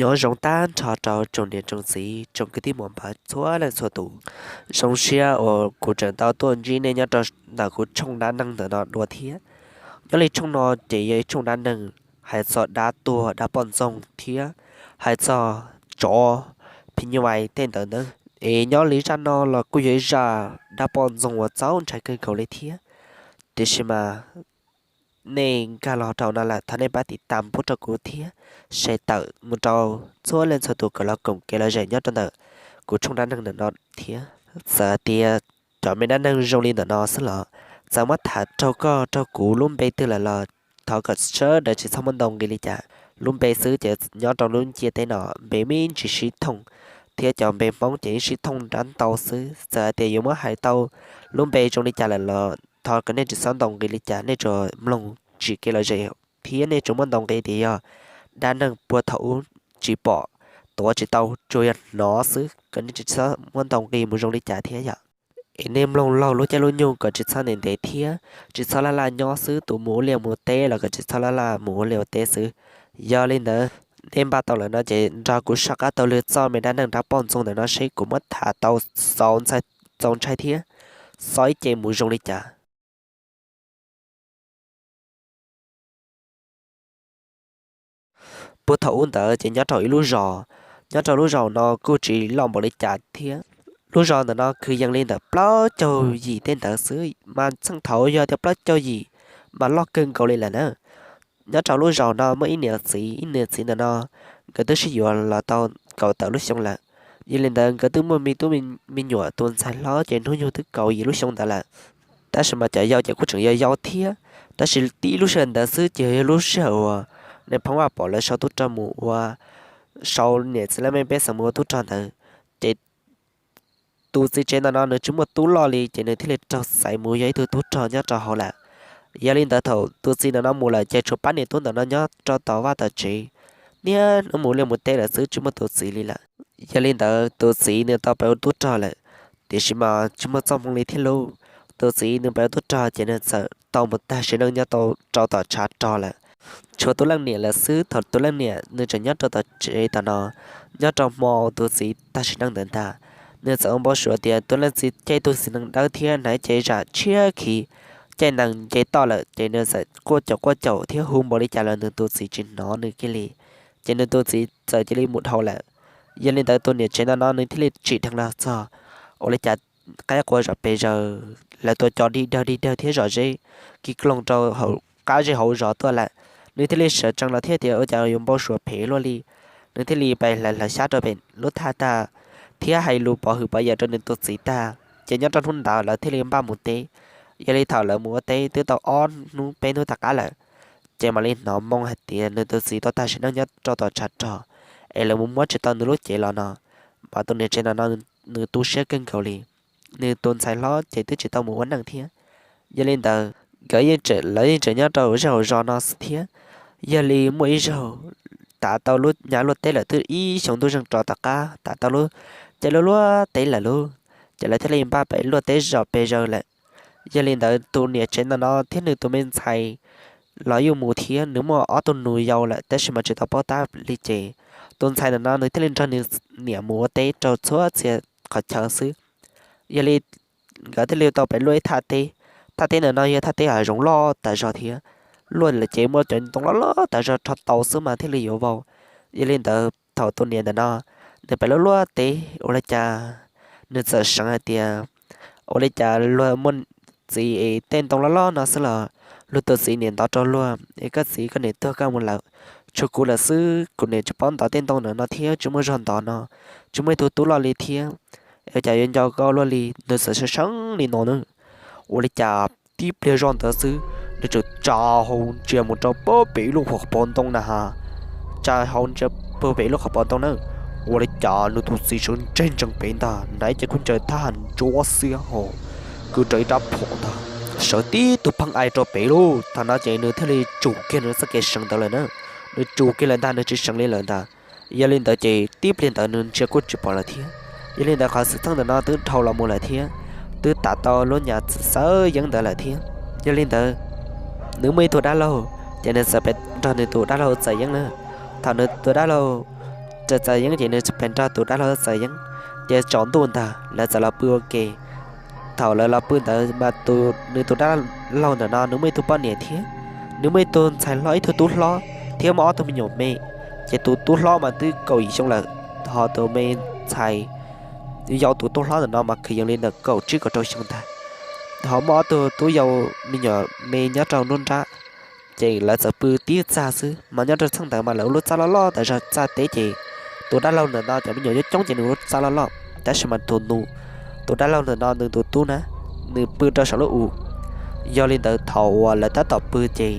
Nyob zoo tag nrho rau tsoom niam tsoom txiv tsoom kwv tij muam npawg txhua leej txhua tus. Zoo siab uas kuv tseem tau tuaj ntsib nej nyob rau ntawm kuv tshooj dab neeg ntawm no dua thiab. Nyob li tshooj no ces yog ib tshooj dab neeg hais txog dab tuag dab poj ntxoog thiab hais txog tsov phim nyuj vais tej ntawd nawb. Es nyob li zaj no los kuj yog ib zaj dab poj ntxoog uas txaus ntshai kawg nkaus li thiab. Tiam sis mas nej nkag los rau no lawm thov nej pab tiv tas pub rau kuv thiab, share tawm mus rau txhua leej txhua tus kom los koom kev lom zem nyob rau ntawm kuv tshooj dab neeg ntawm no thiab. Txawm tias cov me dab neeg zoo li ntawm no xwb los txawm muab tham raug koj raug kuv lub npe twg lawm los thov kom sawv daws tsis txhob muab ntaus nqi li cas. Lub npe xwb ces nyob rau lub ntiaj teb no npe me ntsis sib thooj, thiab cov npe Hmoob ces sib thooj dab ntau xwb. Txawm hais tias yuav muab hais tau lub npe zoo li cas lawm los thov kom nej tsis txhob ntaus nqi li cas, nej tsuas mloog tsim kev lom zem thiab nej tsuas muab ntaus nqi tias yog dab neeg puag thaum ub tsis pom, tuav tsis tau, tsuas yog hnov xwb, kom nej tsis txhob muab ntaus nqi mus zoo li cas thiab yom. Es nej mloog laug lub caij lub nyoog kom tsis txhob ntev ntev thiab tsis txhob laj laj nyob xwb, tus mus ua liaj mus teb los kom tsis txhob laj laj mus ua liaj ua teb xwb. Yog li ntawd, nej npaj tau lawm no ces nrog kuv soj qab taug lw txoj me dab neeg dab poj ntxoog ntawm no seb kuv muab tham tau txaus ntshai, txaus ntshai thiab txaus ib ce mus zoo li cas. Puag thaum ub ntawd ces nyob rau ib lub zos, nyob rau lub zos no kuj tsis loj npaum li cas thiab. Lub zos ntawm no kwv yees li ntawm plaub caug yim tej ntawd xwb, mas txheej thaum yog tias plaub caug yim mas loj kawg nkaus li lawm na. Nyob rau lub zos no muaj ib niam txiv, ib niam txiv ntawm no nkawd twb sib yuav los tau kaum tawm lub xyoo lawm. Yog li ntawd nkawd twb muaj me tub me nyuam tus ntxhais hlob ces hnub nyoog twb kaum yim lub xyoo ntawd lawm. Tab sis mas cov yau ces kuj tseem yau yau thiab. Tab sis tib lub sij hawm ntawd xwb ces yog lub sij hawm uas nais phoo Vaj Pov lawv sau tub rog mus ua, sau niam txiv laj mej pej xeem mus ua tub rog ntawd, ces tus txiv tsev ntawm no nws tsis muaj tub loj li ces nws thiaj li raug xaiv mus yog ib tug tub rog nyob rau hauv lawm. Yog li ntawd thaum tus txiv ntawm no mus lawm ces tsuas pab niam tub ntawm no nyob rau tom vaj tom tsev, niaj hnub mus liaj mus teb lawm xwb tsis muaj tus txiv li lawm. Yog li ntawd tus txiv nws tau pib ua tub rog lawm, tiam sis mas tsis muaj txoj hmoo li thiab lauj. Tus txiv nws pib ua tub rog ces nws txawm tau mus tag sim neej nyob rau tom tshav rog lawm. Tshuav tus leej niam lawm xwb, thaum tus leej niam nws tseem nyob rau tom tsev tom no, nyob rau hmo tus txiv tag sim neej ntawd ntag, nws txawm ua npau suav tias tus leej txiv caij tug txiv nees dawb thiab hnav cev zam tshiab khiv, caij nees nce toj lawm ces nws txawm quaj caum quaj caum thiab hu npaum li cas los nws tus txiv tsis hnov nws kiag li. Ces nws tus txiv txawm cia li mus dhau lawm. Yog li ntawd tus niam tsev ntawm no nws thiaj li tsim dheev los txog, ua li cas qaib qua zom pes zaws, lawv tuaj cov dig dawg dig dawg thiab zom zeb kis kloog rau hauv qab zej hauv zos tuaj lawm. Nws thiaj li sawv tsees los thiab tias ua cas yuav npau suav phem luaj li. Nws thiaj li pib hlawv hlawv xyab rau pem lub thaj tag thiab hais lus pov hwm pov yawm rau nws tus txiv tag, ces nyob rau hnub ntawd lawv thiaj li npaj mus teb. Yog li thaum lawv mus ua teb twb tau ob hnub peb hnub tom qab lawm, ces mam li hnov moo hais tias nws tus txiv tau tag sim neej nyob rau tom tshav rog, es lawv mus muab tsis tau nws lub cev los no. Mas tus niam tsev ntawm no nws tu siab kawg nkaus li, nws tus ntxhais hlob ces twb tsis tau mus ua neej thiab. Yog li ntawd nkawd yeej tseem, lawv yeej tseem nyob rau zej hauv zos no xwb thiab. Yog li muaj ib zaug, tav tau lub, nyab luaj teb lawm twb ib xyoo ntuj zeeg rov tom qab, tav tau lub caij luaj luaj teb lawm lauj, ces lawv thiaj li npaj pem luaj teb zom pes zaws lawm. Yog li ntawd tus niam tsev ntawm no thiab nws tus me ntxhais los yuj mus thiab, nws muaj ob tug nus yau lawm tab sis mas tsis tau paub tab li ces tus ntxhais ntawm no nws thiaj li nrog nws niam mus ua teb rau txhua txhia qhov chaw xwb. Yog li nkawd thiaj li tau pem luaj ib thaj teb. Thaj teb ntawm no yog thaj teb hav zoov loj tas zog thiab, luaj lawm ces muaj cov ntoo loj loj tas zog rho tau xwb mas thiaj li yuav vau. Yog li ntawd thaum tus niam ntawm no nws pem luaj luaj teb ua li cas nws txawm seev hais tias, ua li cas luag muaj txiv es tej ntoo loj loj no xwb los luag tus txiv niam ntov rau luag es koj txiv koj niam tuag koj mus lawm, tshuav kuv lawm xwb, kuv niam tsis paub ntov tej ntoo ntawm no thiab tsis muaj zog ntov no, tsis muaj ib tug tub loj li thiab, es cas yuav nco koj luaj li. Nws txawm seev seev li no na. Ua li cas tib pliag zoj ntawd xwb nws txawm tsa hau ntsia mus rau puag pem ib lub qhov pov ntoo na ha. Tsa hau ntsia puag pem ib lub qhov pov ntoo na, ua li cas nws tus txiv sawv ntseg ntsees pem ntag, hnav cev khaub ncaws thaj ntsuab xiab ho kwv rau ib rab phom ntag, sawv tib tug pheej ai rau pem lauj. Thaum no ces nws thiaj li tsum kiag nws txoj kev seev ntawd lawm na. Nws tsum kiag lawm ntag, nws tsis seev li lawm ntag. Yog li ntawd ces tib pliag ntawd nws ntsia kuj tsis pom lawm thiab. Yog li ntawd qhov xwm txheej ntawm no twb dhau los mus lawm thiab, twb tav tau lub nyam xawb yeeb ntawd lawm thiab. Yog li ntawd nws muaj ib tug dab laug, ces nws txawm pem nrog nws tus dab laug txawm yeeb na. Thaum nws tus dab laug Txawm Txawm Yeeb ces nws pheej nrog tus dab laug Txawm Yeeb, ces tsaus ntuj ntag lawv txawm los pw ua ke. Thaum lawv los pw ntawd mas tus, nws tus dab laug ntawm no nws muaj ib tug poj niam thiab, nws muaj ib tug ntxhais hlob ib tug tub hlob, thiab muaj ob tug me nyuam me. Ces tus tub hlob mas twb kaum yim xyoo lawm, ho tus me ntxhais yau tus tub hlob ntawm no mas kwv yees li ntawm kaum tsib kaum rau xyoo ntag. Ho muaj ob tug tub yau me nyuam me nyob rau nruab nrab. Ces lawv txawm pw tib txaj xwb, mas nyob rau txheej ntawd mas lawv ua lub txaj loj loj tas zog, txaj teb ces tus dab laug ntawm no cov me nyuam coob coob ces nws ua lub txaj loj loj, tab sis mas tus nus, tus dab laug ntawm no nws tus tub na, nws pw rau saum lub u. Yog li ntawd thaum uas lawv tab tom pw ces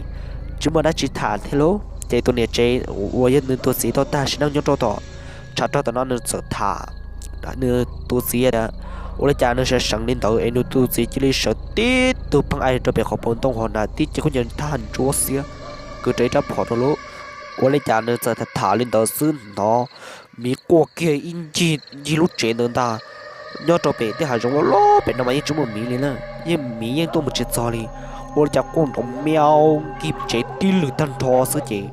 tsis muaj dab tsi tham thiab lauj, ces tus niam tsev uas yog nws tus txiv tau tag sim neej nyob rau tom tshav rog tom no nws txawm tham nws tus txiv tias, ua li cas nws sawv seev li ntawd es nws tus txiv cia li sawv tib tug pheej ai rau pem qhov paus ntoo hauv na, tib ce khaub ncaws thaj ntsuab xiab kwv rau ib rab phom rau lauj. Ua li cas nws txawm tham tham li ntawd xwb hnov miv quaj kiag ib ncig ncig lub tsev ntawd ntag. Nyob rau pem tej hav zoov loj loj pem no mas yeej tsis muaj miv li na, yeej miv yeej tuaj mus tsis txog li. Ua li cas quaj nrov miau nkig tsev tib lwm tag nrho xwb ces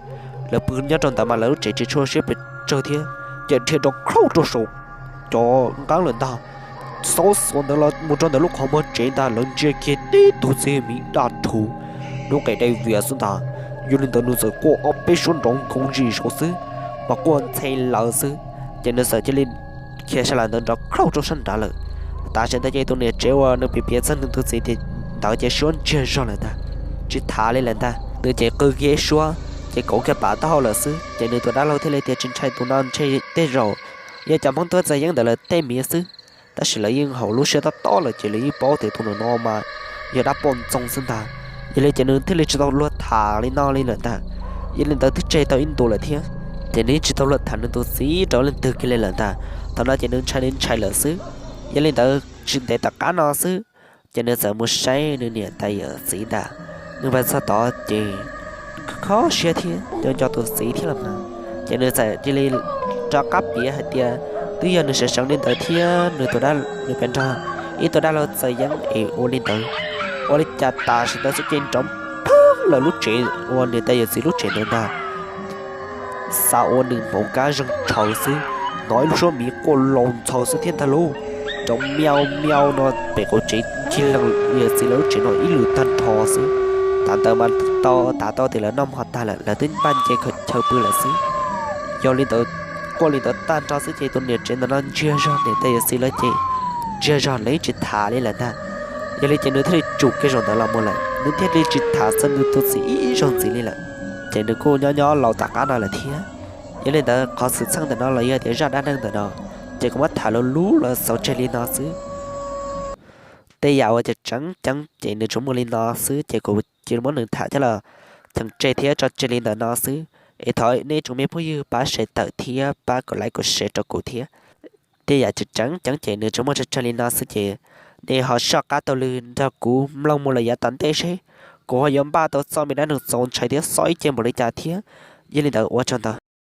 lawv pw nyob rau ntawd mas lawv lub tsev tsis tshua siab pes tsawg thiab, ces dhia rov khauj rau saum cov nqeeb lawm ntag. Xauv xuav ntawd los mus rau ntawm lub qhov muag tsev ntag, lawv ntsia kiag tib tug txiv miv daj rhuv, lub qe dai vias xwb ntag. Yog li ntawd nws txawm quaj ob peb suab nrov nkoos zim zaum xwb, mas quaj ntxhe lawv xwb, ces nws txawm cia li khiav sab lawm ntawd nrov khauj rau sab nrad lawm. Tam sim ntawd ces tus niam tsev uas nws piav piav txog nws tus txiv ntawd ces suab ntsiag zog lawm ntag, tsis tham li lawm ntag. Nws ces qw kiag ib suab ces kauv kiag pav taub hau lawm xwb, ces nws tus dab laug thiaj li tias tsis ntshai, tus no ntshe tej zaum yog cov Hmoob tuaj txog yeeb ntawd lawv tej miv xwb. Tab sis lawv yeej haum lub siab tob tob lawm ces lawv yeej paub tias tus no mas yog dab poj ntxoog xwb ntag. Yog li ces nws thiaj li tsis tau luag tham li no li lawm ntag. Yog li ntawd twb tseg tau ib ntus lawm thiab, ces nws yeej tsis tau luag tham nws tus txiv rau leej twg kiag li lawm ntag. Thaum no ces nws ntshai li ntshai lawm xwb. Yog li ntawd tsis ntev tom qab no xwb, ces nws txawm mus saib nws niam tais yawm txiv ntag. Nws mus txog tod ces kho siab thiab nco nco tus txiv thiab los mas, ces nws txawm cia li rov qab piav hais tias twb yog nws sawv seev li ntawd thiab nws tus dab, nws pheej nrog ib tug dab laug Txawm Yeeb es ua li ntawd. Ua li cas tam sim ntawd xwb ces nrov pheej lawm lub tsev uas niam tais yawm txiv lub tsev ntawd ntag. Xav ua nws hmoov kab zeeg tshaws xwb, hnov ib lub suab miv quaj laus ntxhaws xwb thiab ntag lauj. Nrov miau miau no pem qaum tsev ncig leej yawm txiv lawv lub tsev no ib lwm tag nrho xwb. Thaum ntawd mas tau, tas tau tias lawv noj mov tag lawm, lawv twb npaj nce khaws chaw pw lawm xwb. Yog li ntawd, quaj li ntawd tag nrho xwb ces tus niam tsev ntawm no ntsiag zog, niam tais yawm txiv lawv ces ntsiag zog lawv yeej tsis tham li lawm ntag. Yog li ces nws thiaj li tsum kiag zaum ntawd los mus lawm, nws thiaj li tsis tham txog nws tus txiv ib zaug ntxiv li lawm. Ces nws kuj nyob nyob laus tom qab no lawm thiab. Yog li ntawd qhov xwm txheej ntawm no los yog tias zaj dab neeg ntawm no, ces kuv muab tham lus lub los xaus tseg li no xwb. Tej yam uas tseem ceeb ces nws tsuas muaj li no xwb ces kuv cia li muab nws tham coj los cheem tseg thiab tso tseg li ntawm no xwb. Es thov nej tsoom me phooj ywg pab share tawm thiab pab kom like kom share rau kuv thiab. Tej yam tseem ceeb ces nws tsuas muaj tso tseg li no xwb ces nej ho soj qab taug lw nrog kuv mloog mus lawm yav tom ntej seb kuv ho yuav npaj tau txoj me dab neeg txaus ntshai thiab xob ib ce npaum li cas thiab. Yog li ntawd ua tsaug ntau.